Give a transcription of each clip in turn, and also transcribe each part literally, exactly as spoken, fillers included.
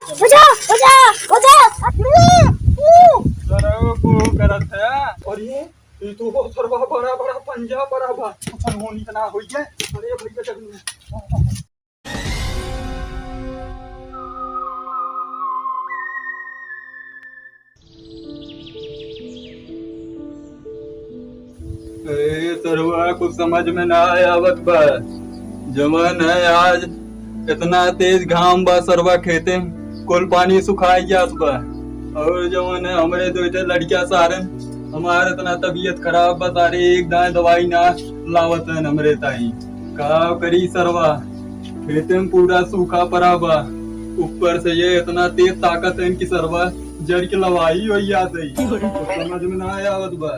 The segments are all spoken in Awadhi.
बुझा, बुझा, बुझा। सरवा को करत है। और ये, ये तो वो सरवा बड़ा, बड़ा पंजा पड़ा बा। कुछ होनी तना होई है। अरे भैया, जब ए, सरवा, कुछ समझ में ना आवत बा। जवन है आज इतना तेज घाम बा, सरवा खेते में कुल पानी सुखाई जात बा। और जवन है हमरे दो ठे लड़किया सारन, हमार इतना तबीयत खराब बा, सारे एक दाएं दवाई ना लावत हैं हमरे ताई। का करी सरवा, खेते में पूरा सूखा पड़ा बा, ऊपर से ये इतना तेज ताकत है इनकी सरवा, जर के लवाई हो जात है। तो समझ में ना आवत बा।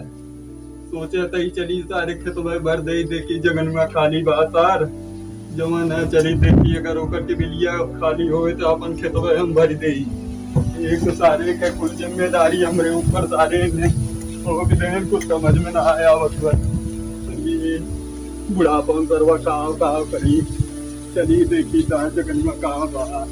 सोचे तई चली सारे खेतवा भर दे, देखी जगनवा खाली बा सार। जवन है चली देखी, अगर ओकर टिबिलिया खाली होए तो अपन खेतवा हम भर दे। एक तो सारे के कुल जिम्मेदारी हमरे ऊपर सारे ने, तो भी देन कुछ समझ में ना आया आवत बा। ये बुढ़ापा में सरवा काव काव करी। चली देखी कहाँ जगनवा काव बा।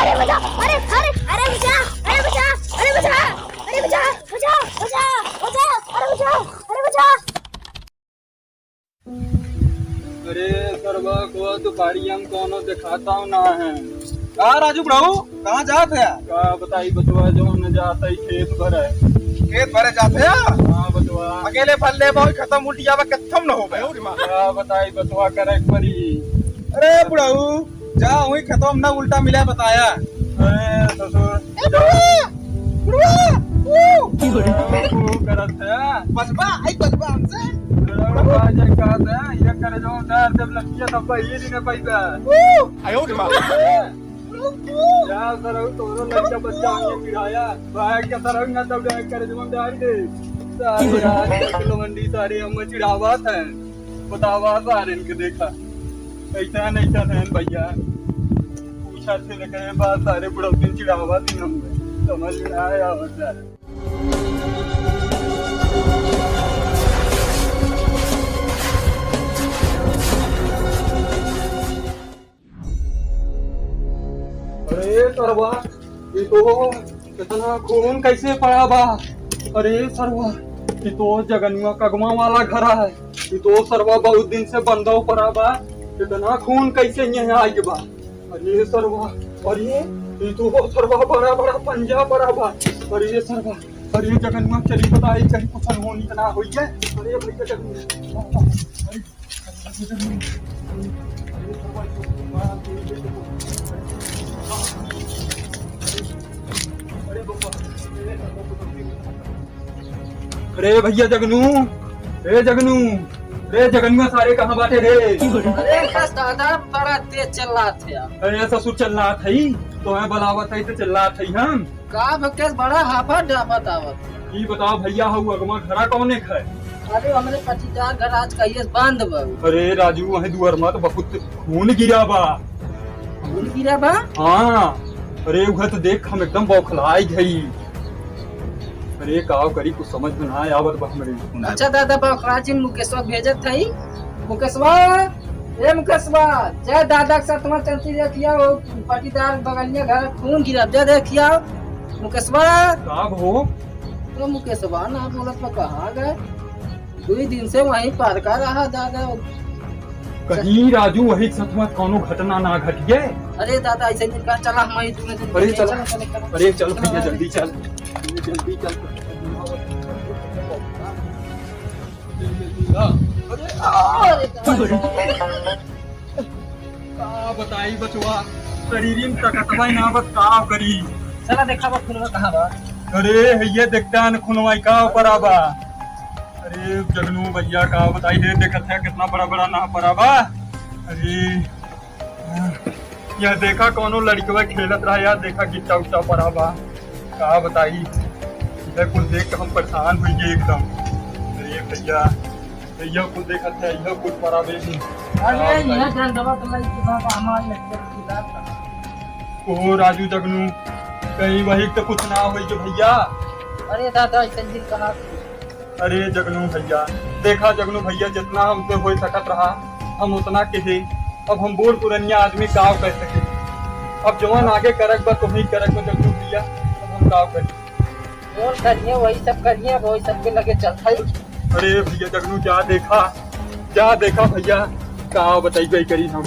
अरे बचा, अरे, अरे, अरे बचा, अरे बचा, अरे बचा, अरे बचा, बचा, बचा, बचा, अरे बचा, अरे बचा। अरे सरवा को दुपहरिया में कौनो देखाता ना है। का राजू बुढ़ऊ, कहाँ जात है? का बताई बचवा, जौन जात है खेत भरे। खेत भरे जात है? हाँ बचवा। अकेले फल ले बहुत खत्म उल्टी आवे, खत्म न हो गए। का बताई बचवा, करे के पड़ी। अरे बुढ़ऊ, जा वही खेतवा में ना उल्टा मिला बताया। अरे ससुर। ए बुढ़वा, बुढ़वा, ऊ। बुढ़वा, ऊ करत है। बचवा, आई बचवा हमसे। बुढ़वा, आ जाए कहत है, ये करे जो डर जब लगिया तब ये दिन पैसा। ऊ। आयो रे माँ। जा सरऊ, तोरो लड़का बच्चा हमने पिढ़ाया। भाई के सरऊ ना तब डर करे जो हम डाल दे। सारे यार, लवंडी सारे हम चिढ़ावत हैं। बतावा सारे इनके देखा। ऐसा नहीं था भैया। पूछा थे लेकिन ये बात सारे बुढ़ौती चिढ़ावा दिन हमने समझ में आया होता है। अरे सरवा, ये तो कितना खून कैसे पड़ा बा। अरे सरवा, ये तो जगनुआ कगमा वाला घर है। ये तो सरवा बहुत दिन से बंदव पड़ा बा। कितना खून कैसे यहाँ आई बा। अरे सरवा, अरे ये तो सरवा बड़ा बड़ा पंजा पड़ा बा। अरे सरवा, अरे जगनुआ चली बताई कहीं कुछ अनहोनी तो ना होई है। अरे भैया जगनुआ, अरे अरे भैया जगनू, ए जगनू, रे जगनुआ सारे कहाँ बाटे रे? अरे बस दादा बड़ा तेज चिल्लात है यार। अरे ससुर चिल्लात है, तो मैं बुलावत है तो चिल्लात है हम। का भकेस बड़ा हाफत डाफत आवत। ई बताओ भैया, हऊ अगवा घरा कौने क है? अरे, हमरे पटीदार घर आज कहिए से बंद बा। अरे राजू, वहीं दुअर में तो बहुत खून गिरा बा। खून गिरा बा? हाँ। अरे, उहे तो देख, हम एकदम बौखलाई गई। अरे, का करी, कुछ समझ में ना आवत बा हमरे। अच्छा दादा, बौखला जी, मुकेशवा भेजत है। मुकेशवा, ए मुकेशवा, जय दादा के साथ में चलती देखिया, वो पटीदार बगलिया घर खून गिरा, जय देखिया, मुकेशवा। का हो? तो मुकेशवा ना बोलत बा, कहाँ गए? दुई दिन से वहीं पर का रहा दादा। कहीं राजू वही के साथ में कौनो घटना ना घट गए? अरे दादा, ऐसे दिन का चला, हम वहीं तुम्हें अरे चला। चला, चला, चला। अरे चल भैया, जल्दी चल, जल्दी चल। अरे, अरे, का बताई बचवा, शरीर में ताकतवा ना बस का करी। चला देखा बा खुनवा कहाँ बा। अरे, ये देखता है खुनवा का परा बा। अरे जगनू भइया, का बताई, ये देखत है कितना बड़ा बड़ा ना परा बा। अरे, यह देखा कौनो लड़कवा खेलत रहा यार, देखा गिट्टा उट्टा परा बा। का बताई, यह कुल देख के हम परेशान होइ गए एकदम। अरे भइया, भइया कुल देखत है, यह कुल परा बे। अरे, का बताई? यह डंडवा तो लइके बा, हमार लइके बा। ओ राजू जगनू, कहीं वही तो कुछ ना होई जो भइया। अरे दादा, ऐसन दिन कहा। अरे जगनू भइया, देखा जगनू भइया, जितना हमसे हो सकत रहा हम उतना कहे। अब हम बूढ़ पुरनिया आदमी काव कर सके। अब जवन आगे करक बा तुम्ही करक बा जगनू भइया, अब हम काव करी। जवन करिए वही सब करिए, अब वही सबके लगे चलत है। अरे भइया जगनू, जा देखा, जा देखा भइया, का बताई गई करी हम।